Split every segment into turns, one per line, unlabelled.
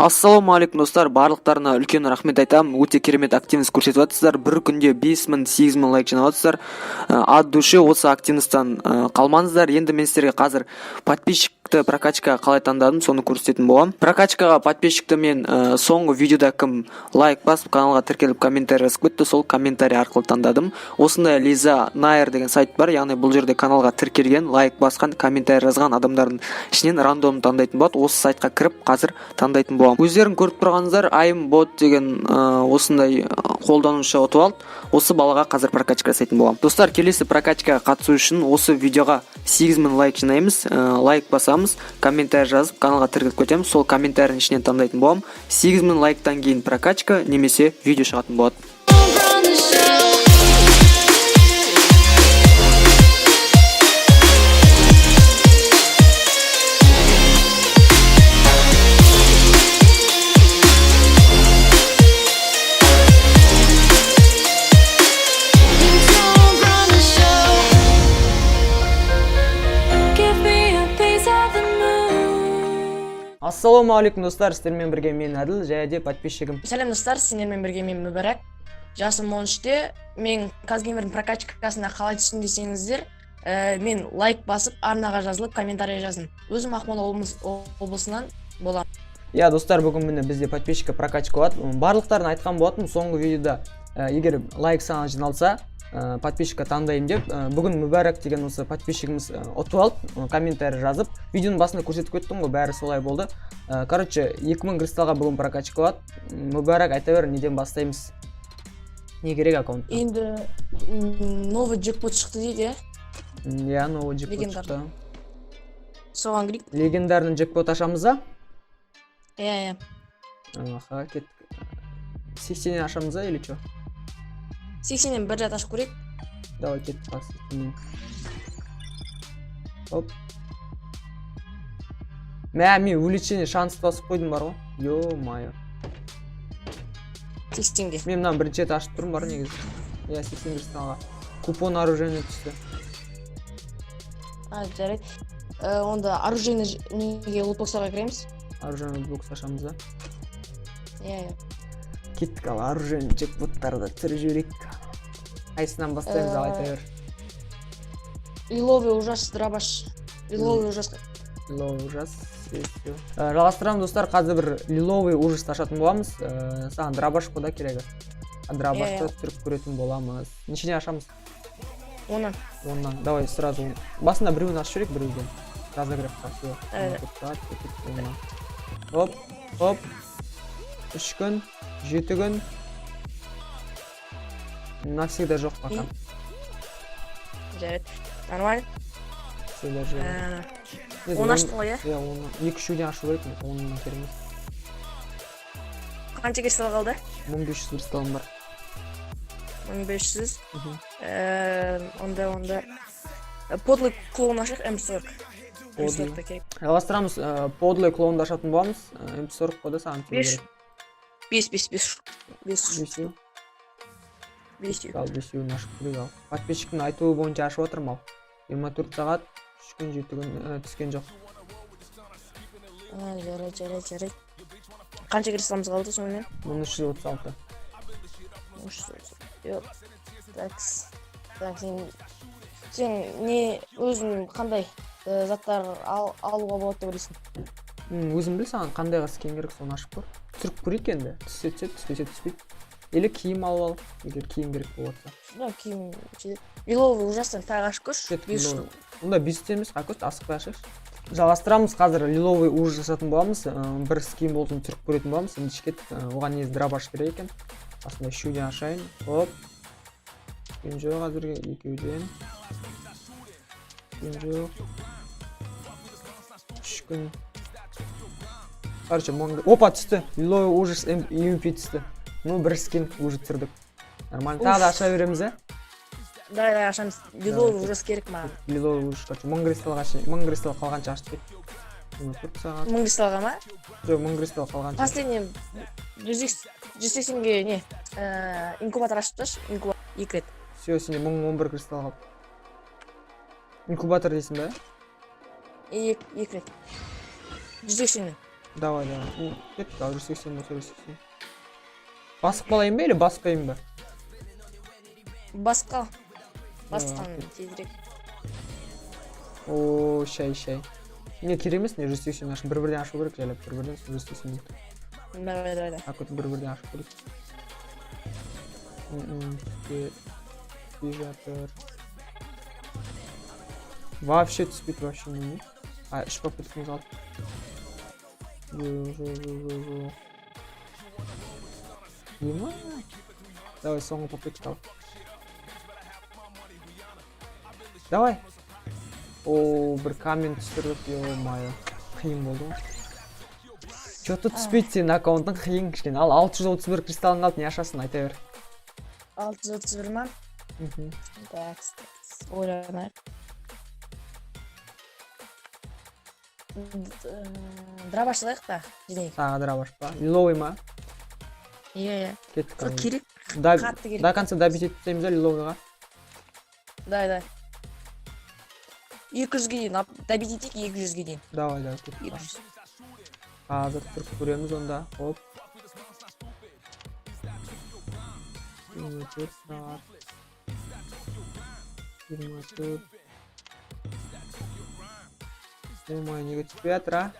Ассалаумағалейкум, достар! Барлықтарына үлкен рахмет айтамын. Өте керемет активность көрсетіп жатырсыздар. Бір күнде 5000, 8000 лайк жинап жатырсыздар. От души осы активностьтан қалмаңыздар. Енді мен сіздерге қазір подписчикті прокачкаға қалай таңдадым, соны көрсететін боламын. Прокачкаға подписчикті мен соңғы видеода кім лайк басып, каналға тіркеліп, комментарий жазып кетті, сол комментарий арқылы таңдадым. Осындай Лиза Найер деген сайт бар, яғни бұл жерде каналға тіркелген, лайк басқан, комментарий жазған адамдардың ішінен рандом таңдайтын болады. Осы сайтқа кіріп, қазір таңдайтын боламын. Өздерің көріп тұрғаныңыздар, Айм бот деген осындай қолданушы ұтып алды. Осы балаға қазір прокачка жасайтын боламын. Достар, келесі прокачкаға қатысу үшін осы видеоға 8000 лайк жинаймыз. Лайк басамыз, комментарий жазып, каналға тіркеліп кетеміз. Сол комментарийдің ішінен таңдайтын боламын. 8000 лайктан кейін прокачка немесе видео шығатын болады.
Run the show. You don't run the show. Give me a piece of the moon.
Ассалаумағалейкум, достар! Сіздермен бірге мен, Әділ, және де подписчигім.
Сәлем, достар! Сендермен бірге мен, Мүбәрак. Жасым 13-те. Мен Казгеймердің прокачкасына қалай түстім десеңіздер, мен лайк басып, арнаға жазылып, комментарий жаздым. Өзім Ақмола облысынан боламын.
Иә, достар, бүгін, міне, бізде подписчикке прокачка болады. Барлықтарына айтқан болатынмын соңғы видеода, егер лайк саны жиналса, подписчикке таңдаймын деп. Бүгін Мүбәрак деген осы подписчигіміз ұтып алды, комментарий жазып, видеоның басында көрсетіп кеттім ғой, бәрі солай болды. Короче, 2000 кристаллға бүгін прокачка болады. Мүбәрак, айта бер, неден бастаймыз, не керек аккаунтта?
Енді новый джекпот шықты дейді, иә?
Иә, новый джекпот
Легендарный.
шықты.
Соған кірейік.
Легендарный джекпот ашамыз да?
Иә.
Аха, кеттік. 80-нен ашамыз да или че?
80-нен бір рет ашып көрейік.
Давай, кеттік ал 80-нен. Оп. Мә, мен увеличение шанс басып қойдым бар ғой. Ё-моё.
80-ге.
Мен мынаны бірінші рет ашып тұрмын бар негізі. Иә, 80 кристаллға. Купон оружие түсті.
А, жарайды. Онда оружейный неге, лутбокстарға кіреміз.
Оружейный бокс ашамыз да.
Иә.
Кеттік ал, оружейный джекпоттарды түсіріп жіберейік. Қайсынан бастаймыз, ал, айта бер.
Лиловый ужас, дробаш. Лиловый ужас.
Лиловый ужас. Все. Жалғастырамыз, достар. Қазір бір лиловый ужас ашатын боламыз. Саған дробаш қой да керегі. А дробашты
Иә.
түсіріп көретін боламыз. Нешеден ашамыз?
Оны.
10-нан. Давай сразу. Басында біреуін ашып жіберейік, біреуден. Разогревқа. Все. 10-нан. Оп, оп. 3 күн, 7 күн. Навсегда жоқ пока.
Жарайды, нормально.
Всегда жоқ. Негізі
10 аштың ғой, иә?
Иә, оны екі үшеуден ашу керек, 10-нан керек емес.
Қанша кристалл қалды?
1500 кристаллым бар.
1500.
Мгм.
Онда подлый клоун ашайық, М40.
Подлый.
М40 керек.
Жалғастырамыз, подлый клоунды ашатын боламыз. М40 қой да саған
Бес.
керек.
Бес, бес, бес, бес.
Бесеу.
Бесеу.
Ал, бесеуін ашып көрейік ал. Подписчиктің айтуы бойынша ашып жатырмын ал. 24 сағат, 3 күн, 7 күн, түскен жоқ.
А, жарайды, жарайды, жарайды. Қанша кристаллымыз қалды сонымен?
1336.
330. Жоқ. Так, так, сен не, өзің қандай заттар алуға болады деп ойлайсың?
Өзің біл, саған қандайға скин керек, соны ашып көр. Түсіріп көрейік енді. Түссе түседі, түспесе түспейді. Или киім алып ал, егер киім керек болып жатса.
Ну, киім жетеді. Лиловый ужастан тағы ашып көрші.
Кеттік,
Бес
лиловый.
штук.
Онда бесте емес, қай көз, асықпай ашайықшы. Жалғастырамыз, қазір лиловый ужас жасатын боламыз. Бір скин болсын, түсіріп көретін боламыз. Ендеше кеттік. Оған негізі дробаш керек екен. Басында үшеуден ашайын. Оп. Түскен жоқ әзірге, екеуден. Түскен жоқ. 3 күн. Короче, опа, түсті. Лиловый ужас UMP түсті. Ну, бір скин уже түсірдік. Нормально. Тағы да аша береміз, ә?
Давай, давай, ашамыз. Лиловый
Давай.
ужас керек маған.
Лиловый ужас, короче, 1000 кристаллға шейін, 1000 кристалл қалғанша ашып кет. 24 сағат.
1000 кристаллға ма?
Жоқ, 1000 кристалл қалғанша.
Последний 180-ге не, инкубатор ашып тасташы, инкубатор екі рет.
Все, сенде 1011 кристалл қалды. Инкубатор дейсің ба?
Екі рет. 180-нен.
Давай, давай. Кеттік, ал 180 болса 180. Басып қалайын ба или баспайын ба?
Басқа. Басқан тезірек.
О, шай, шай. Не, керек емес, не 180 ашып, бір-бірден ашу керек, жайлап бір-бірден 180.
Давай, давай, давай.
Так вот бір-бірден ашып көрейік. Түспей жатыр. Вообще түспейді, вообще не. А, үш попыткамыз қалды. Жоқ, жоқ, жоқ, жоқ, жоқ. Ема? Давай, соңғы попытка ал. Давай. О, бір камень түсірдік, ё-моё. Қиын болды ғой. Чё-то түспейді сенің аккаунтың, қиын кішкене. Ал 631 кристалың қалды, не ашасың, айта бер.
631 ма?
Мхм.
Так, ойланайық. Дробаш алайық та, жинайық.
Тағы дробаш па? Лиловый ма?
Иә, иә.
Кеттік.
Сол керек, қатты керек.
До конца добить етіп тастаймыз да лиловыйға.
Давай, давай. 200-ге дейін, добить етейік 200-ге дейін.
Давай, давай, кеттік.
200.
Қазір тұрып көреміз онда. Оп. 24 сағат. 24. Ой, неге түспей жатыр, а?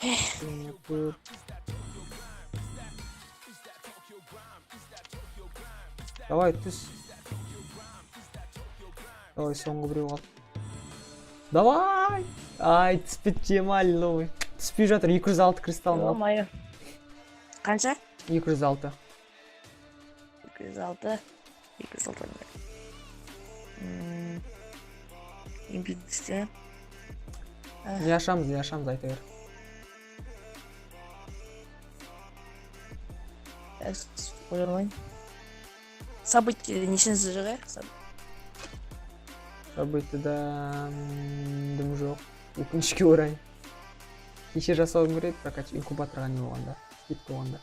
24. Давай, түс. Давай, соңғы біреу қалды. Давай! Ай, түспейді, жема, лиловый. Түспей жатыр, 206 кристалл қалды.
Ё-моё. Қанша?
206.
206. 206. Импульсті.
Не ашамыз, не ашамыз, айта бер.
Ойланайын. Событие нешінші жығы?
Событияда дым жоқ. Өкінішке орай. Кеше жасауым керек еді, прокач инкубаторға не болғанда, скидка болғанда.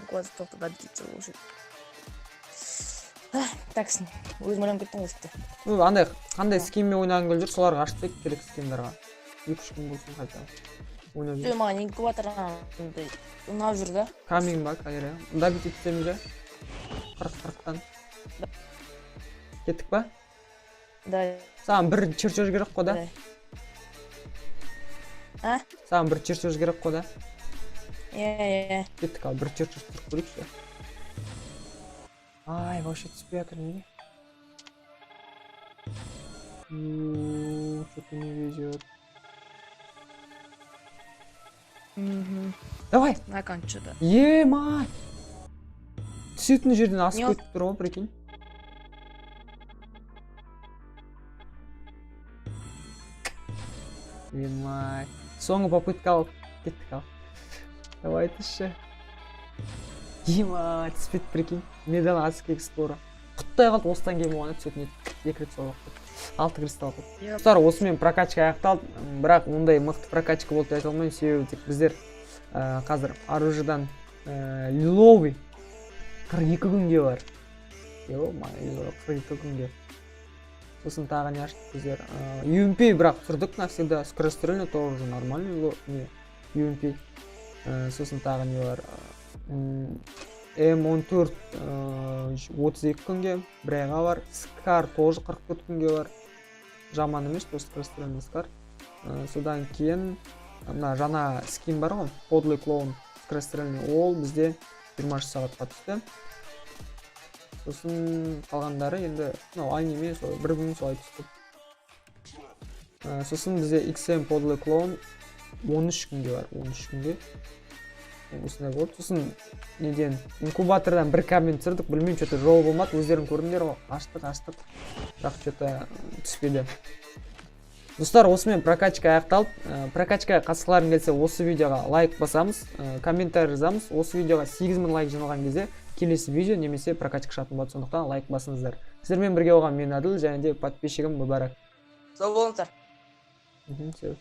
Инкубатор тоқтап әбден уже. Так, өзім ойланып кеттім ғой тіпті.
Ну, андай қандай скинмен ойнағың келіп жүр, соларға ашып тастайық керек скиндарға. 2-3 күн болсын қайта. Ойнап жүр.
Жоқ, маған инкубатор андай ұнап жүр да.
Камень ба, қайыр, добить етсеміз де. 40-40-тан. Кеттік па?
Да.
Саған бір чертеж керек қой да?
А?
Саған бір чертеж керек қой да?
Иә, иә.
Кеттік, ал бір чертеж түсіріп көрейікші. Ай, вообще түспей жатыр неге? Что-то не везет. Давай!
На аккаунт что-то.
Ема! Түсетін жерден асып
Не ол?
кетіп тұр ғой, прикинь. Ема. Соңғы попытка алып кеттік ал. Давай түсші. Ема, түспеді, прикинь. Медал адский эксплора. Құттай қалды, осыдан кейін болғанда түсетін еді. 2 рет солай болып кетті. 6 кристалл қалды. Достар, осымен прокачка аяқталды. Бірақ ондай мықты прокачка болды деп айта алмаймын, себебі тек біздер қазір оружиедан лиловый 42 күнге бар. Ё-моё, 42 күнге. Сосын тағы не аштық біздер? UMP бірақ түсірдік навсегда, скорострельный тоже нормальный не, UMP. Сосын тағы не бар? М он төрт, 32 күнге, бір айға бар. Скар тоже 44 күнге бар. Жаман емес, тоже скорострельный скар. Содан кейін мына жаңа скин бар ғой, подлый клоун скорострельный, ол бізде 23 сағатқа түсті. Сосын қалғандары енді, мынау аниме, сол бір күн солай түсті. Сосын бізде XM подлый клоун 13 күнге бар, 13 күнге. Осындай болды. Сосын неден, инкубатордан бір камень түсірдік, білмеймін, что-то жол болмады, өздерің көрдіңдер ғой, аштық, аштық, бірақ что-то түспеді. Достар, осымен прокачка аяқталды. Прокачкаға қатысқыларың келсе, осы видеоға лайк басамыз, комментарий жазамыз. Осы видеоға 8000 лайк жиналған кезде келесі видео немесе прокачка шығатын болады, сондықтан лайк басыңыздар. Сіздермен бірге болған мен Әділ және де подписчигім Мүбәрак.
Сау болыңыздар.
Всё.